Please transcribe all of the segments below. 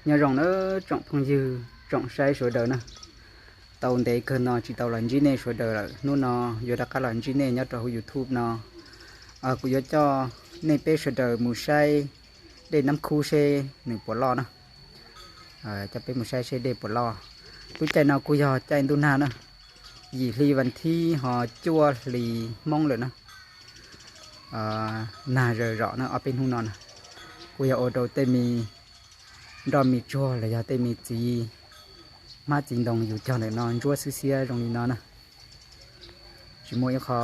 Nyob zoo nawb tsoom phooj ywg tsoom saib sawv daws na. Tau ntev kawg no tsis tau los ntsib nej sawv daws lawm, hnub no yuav rov qab los ntsib nej nyob rau hauv YouTube no. Kuv yuav coj nej peb sawv daws mus saib dej Nab Khub seb nws puas loj na. Coj peb mus saib seb dej puas loj. Lub caij no kuj yog caij ntuj nag na, yim hli vas thib ho cuaj hli Hmoob lawm na. Nag zaws zom na, ob peb hnub no na, kuj yog ua rau tej me nroj me tsuag los yog tej me txiv hmab txiv ntoo yus cog ntawm no ntsuab xwb xiab zoo li no na. Tsis muaj ib qho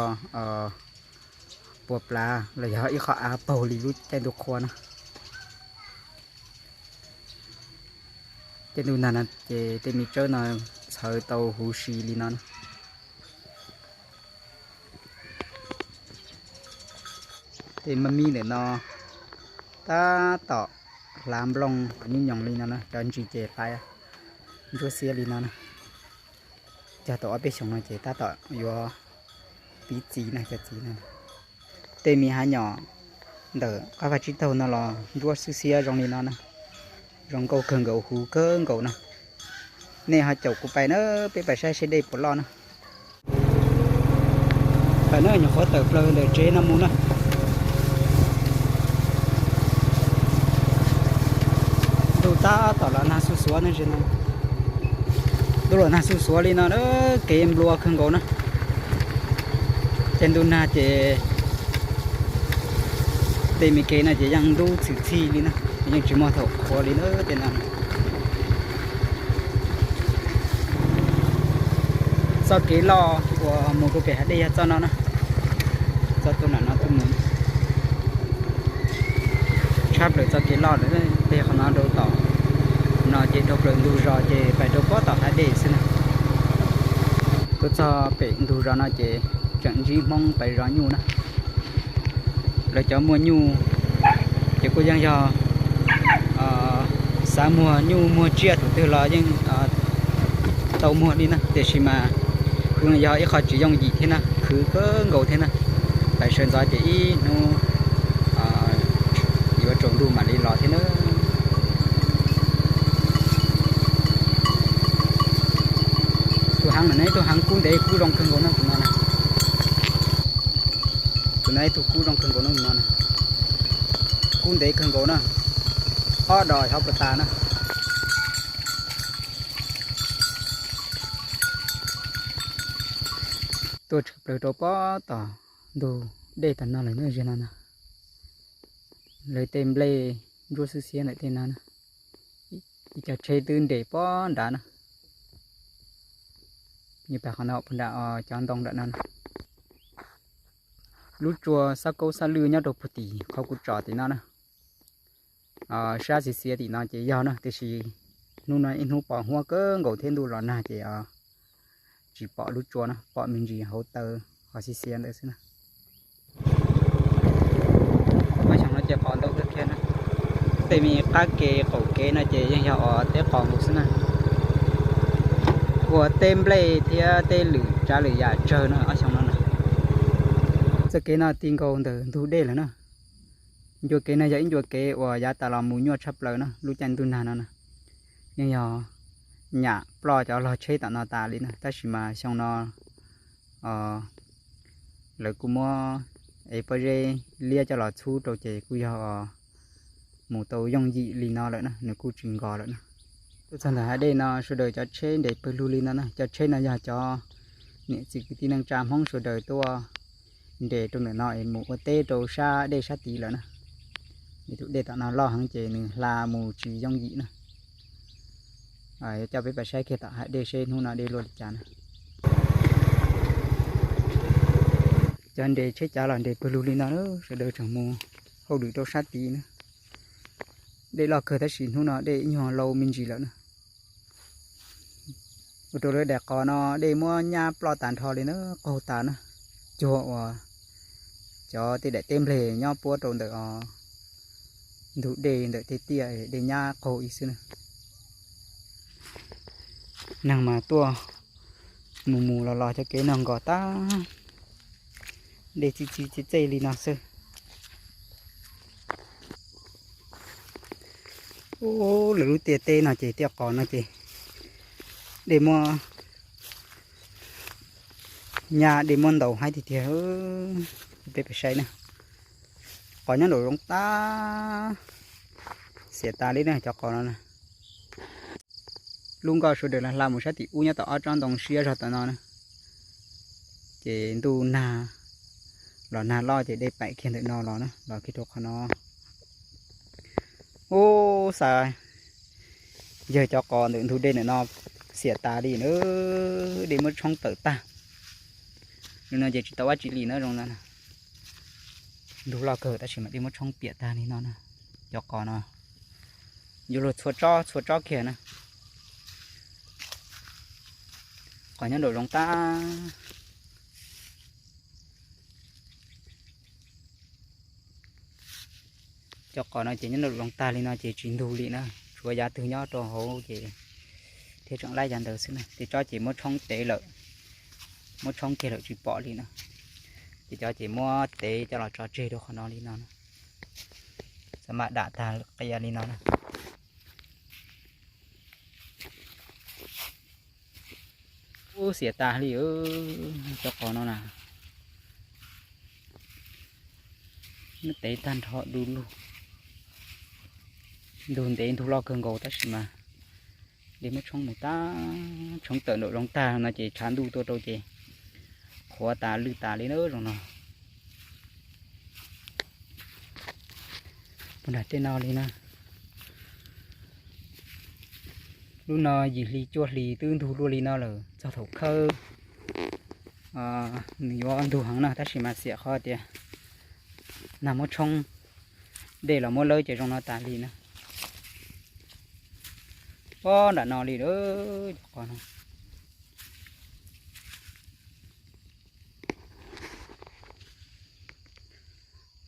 pua plav los yog ib qho av paug li lub caij ntuj qhua na. Caij ntuj nag no ces tej me tsawb no txhawv tau huv si li no na. Tej mab mib ntawm no tab tom hlav nplooj nyuj nyoos li no na, cov ntsis ces hlais ntsuab xiab li no na. Cog tau ob peb xyoos no ces tab tom yuav piv txiv na, cov txiv no. Tej me hav nyom ntawm qab vaj tsib taug no los ntsuab xwb xiab zoo li no na. Zoo nkauj kawg nkaus, huv kawg nkaus na. Nej ho caum kuv pais na, peb pais saib seb dej puas loj na. Tawm na, nyuam qhuav tawm plaws ntawm tsev no mus na. Ntuj tab tom los nag xuj xuav ne. Ntuj los nag xuj xuav li no, kev nplua kawg nkaus na. Ces ntuj nag ces tej me kev no ces yeej ntub txhwm txhij li na, yeej tsis muaj thaum qhuav li na tej no. Txoj kev loj uas mus rau pem hav dej yog txoj no na, txoj tuaj nram no tuaj mus. Tshab plaws txoj kev loj lawm, tej qhov no rau tom no ces dhau plaws ntug zos ces pais rau pob tom hav dej xwb na. Tuaj txog pem ntug zos no ces tseem ntsib Hmoob pais zov nyuj na. Lawv cov muag nyuj ces kuj yeej yog xav muag nyuj muag tsiaj thaum twg los yeej tau muag li na, tiam sis mas kuj yog ib qho tsis yooj yim thiab na, khwv kawg nkaus thiab na. Pais sawv ntxov ces ib hnub yuav tsaus ntuj mam li los thiab na. Tus heev no, ib tug heev kub ntev kub zoo kawg nkaus no, tus no na. Tus no ib tug kub zoo kawg nkaus no, tus no na. Kub ntev kawg nkaus na. Ob dos xyov puas tas na. Tuaj tshwm plaws rau pob tom ntug dej tom no lawm na, zig no na. Lawv tej nplej ntsuab xwb xiab ntawm tej no na. Ib co tsheb twb nres pob nrad na. Nws pais qhov no puag nram cov ntoo nram no na. Lub tsua xab kaub xab lwj nyob rau puag tim qhov kuv tsom tim no na. Sab xiav xiav tim no ces yog na, tiam sis hnub no ib hnub pos huab kawg nkaus thiab ntuj los nag ces tsis pom lub tsua na, pom me ntsis hauv taw qhov xiav xiav ntawd xwb na. Ob xyoos no ces qos ntau kawg kiag na. Tej me qab kev qaum kev no ces yeej yog os teb qos nkaus xwb na. Ua teb nplej thiab tej lwm tsav lwm yam tsawg na ob xyoos no na. Txoj kev no ti nkaus ntawm ntug dej lawm na. Ncua kev no yog ib ncua kev uas yav tas los mus nyuaj tshaj plaws na, lub caij ntuj nag no na. Yeej yog nyam ploj cov log tsheb tom no tas li na, tab sis mas xyoo no lawv kuj muab ev pob zeb liab coj los txhub rau ces kuj yog mus tau yooj yim li no lawm na, nws kuj tsis nkos lawm na. Tuaj txog ntawm hav dej no sawv daws cov tsheb nres pawg lug li no na, cov tsheb no yog cov niam txiv kwv tij neej tsa Hmoob sawv daws tuaj nres rau ntawm no es mus ua teb rau sab dej sab tid lawm na. Tus dej tom no loj heev ces nws hla mus tsis yooj yim na. Yuav coj peb pais saib kiag tom hav dej seb hnub no dej luaj li cas na. Cov nres tsheb cav los nres pawg lug li no, sawv daws tseem mus hauj lwm rau sab tid na. Dej loj kawg tab sis hnub no dej ib nyuag lau me ntsis lawm na. Ua rau lawv daim qos no dej muab nyab ploj tas nrho li na, qaug tas na. Cuag uas cov tej daim teb nplej nyob puab rau ntawm os ntug dej ntawm tej tiaj dej nyab qaug ib xwb na. Neeg mas tuaj mus mus los los cov kev no nkos tag, dej txi txi txej txej li no xwb. Ub, lawv lub tiaj teb no ces tiaj qos no ces dej muab nyab, dej muab ntaus haib tiag tiag. Peb pem saib na, qos nyob nraum zoov tag, xiam tas li na cov qos no na. Lub nkoj sawv daws hla mus sab tim ub nyob tom ob tsob ntoo siab zog tom no na. Ces ntuj nag los nag loj ces dej paim kiag ntawm no los na, los kiag rau qhov no. Ub, xav yawg cov qos ntawm ntug dej ntawm no xiam tas li na, dej muab tshoob tawm tag. Zoo no ces tsis tau dab tsi li na, zoo no. Ntug loj kawg tab sis mas dej muab tshoob piam tag li no na. Cov qos no yuav luag txhua tsob txhua tsob kiag na. Qos nyob nraum zoov tag. Cov qos no ces nyob nraum zoov tag li no ces tsis ntug li na, tshuav yav twg nyob rau hauv ces thiaj tseem laib yav ntawd xwb na. Tej tsob ces muab tshoob tev lawm, muab tshoob kiag lawm tsis pom li na. Ces cov ces muab tev coj los tso tseg rau qhov no li no na. Xav mam dam tag qia li no na. Ub, xiam tas li cov qos no na. Muab tev tag nrho du lug. Ntug ntev ntug loj kawg nkaus tab sis mas dej muab tshoob mus tag, tshoob tawm nraum zoov tag no ces tshav ntuj tuaj rau ces qhuav tas lwj tas li na zoo no. Puag nram tej no li na. Lub no yim hli cuaj hlis twb ntug luaj li no lawm, txog thaum khawb nws yuav ntug heev na tab sis mas xiam qhov tias nag muab tshoob, dej los muab lawb ces zoo no tas li na. Pob nram no li lawm cov qos no.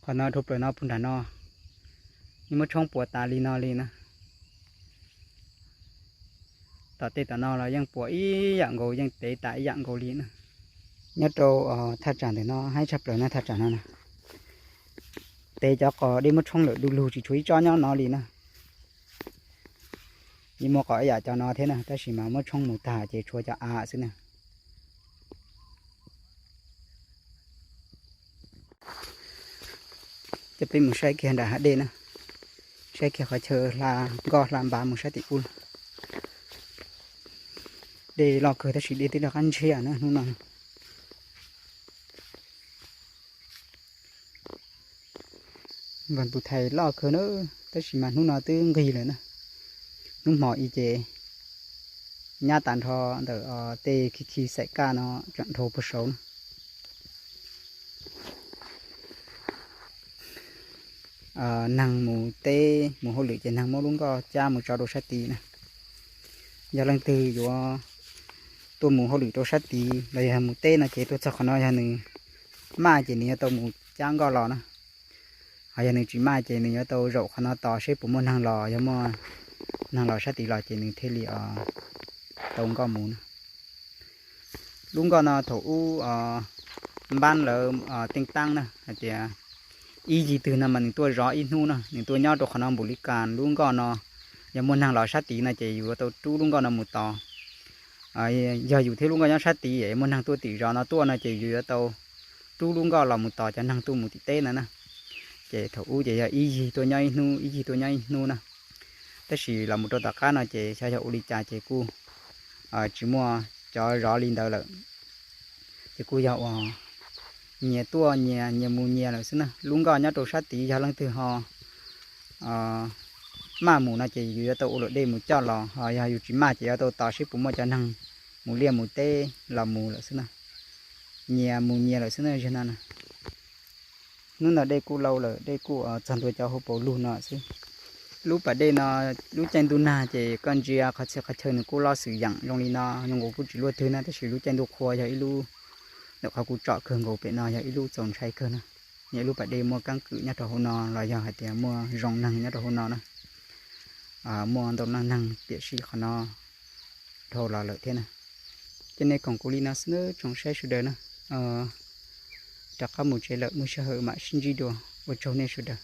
Qhov no dhau plaws no puag nram no, yeej muab tshoob puas tas li no li na. Tom tej tom no los yeej puas ib yam nkaus, yeej tev tas ib yam nkaus li na. Nyob rau thaj tsam ntawm no haib tshaj plaws na, thaj tsam no na. Tev cov qos dej muab tshoob lawm du lug tsis tshuav ib tsob nyob no li na. Yeej muaj qos ib yam cov no thiab na tab sis mas muab tshoob mus tag ces tshuav cov av xwb na. Coj peb mus saib kiag nram hav dej na, saib kiag qhov chaw hla nkoj hla npav mus sab tim ub. Dej loj kawg tab sis dej twb rov qab ntshiab na hnub no. Npog tus thais loj kawg na, tab sis mas hnub no twb nqig lawm na. Hnub hmo ib ces nyab tas nrho ntawm tej khi khi xaim kaj no tseem dhau puag saud na. Neeg mus teb mus hauj lwm ces neeg muab lub nkoj cab mus tso rau sab tid na. Yog leej twg yuav tuaj mus hauj lwm rau sab tid los yog mus teb no ces tuaj txog qhov no yog nws maj ces nws yuav tau mus cab nkoj los na. Ho yog nws tsis maj ces nws yuav tau zaum qhov no tos seb puas muaj neeg los, yog muaj neeg los sab tid los ces nws thiaj li tau nkoj mus na. Lub nkoj no thaum ub npab lawv teej taab na hais tias ib yig twg no mas nws tuaj zov ib hnub na, nws tuaj nyob rau qhov no npaum li cas lub nkoj no, yog muaj neeg los sab tid no ces yus yuav tau rub lub nkoj no mus tos. Yog yus thiab lub nkoj nyob sab tid es muaj neeg tuaj tim zos no tuaj no ces yus yuav tau rub lub nkoj los mus tos cov neeg tuaj mus tim teb no na. Ces thaum ub ces yog ib yig tuaj nyob ib hnub, ib yig tuaj nyob ib hnub na. Tab sis los mus rau tom qab no ces xyov yog ua li cas ces kuj tsis muaj cov zov li ntawd lawm. Ces kuj yog uas nyias tuaj nyias, nyias mus nyias lawm xwb na. Lub nkoj nyob rau sab tid yog leej twg ho maj mus no ces yus yuav tau ua luam dej mus coj los, ho yog yus tsis maj ces yuav tau tos seb puas muaj cov neeg mus liaj mus teb los mus lawm xwb na. Nyias mus nyias lawm xwb na, ziag no na. Hnub no dej kuj lau lawm, dej kuj txog ntua cov hauv paus lug no xwb. Lub pas dej no, lub caij ntuj nag ces koj ntsia qhov txhia qhov chaw nws kuj loj xwm yeem zoo li no, zoo nkaus kuj tsis luaj twg na, tab sis lub caij ntuj qhua yog ib lub, ntawm qhov kuv tsom kawg nkaus pem no yog ib lub txaus ntshai kawg na. Yog ib lub pas dej muaj keeb kwm nyob rau hauv no los yog hais tias muaj zoo neeg nyob rau hauv no na. Muaj ntau leej neeg tiam sis qhov no dhau los lawm thiab na. Ces nej koom kuv li no xwb nawb tsoom saib sawv daws na. Rov qab mus tsev lawm, muaj sij hawm mam sib ntsib dua. Ua tsaug nej sawv daws.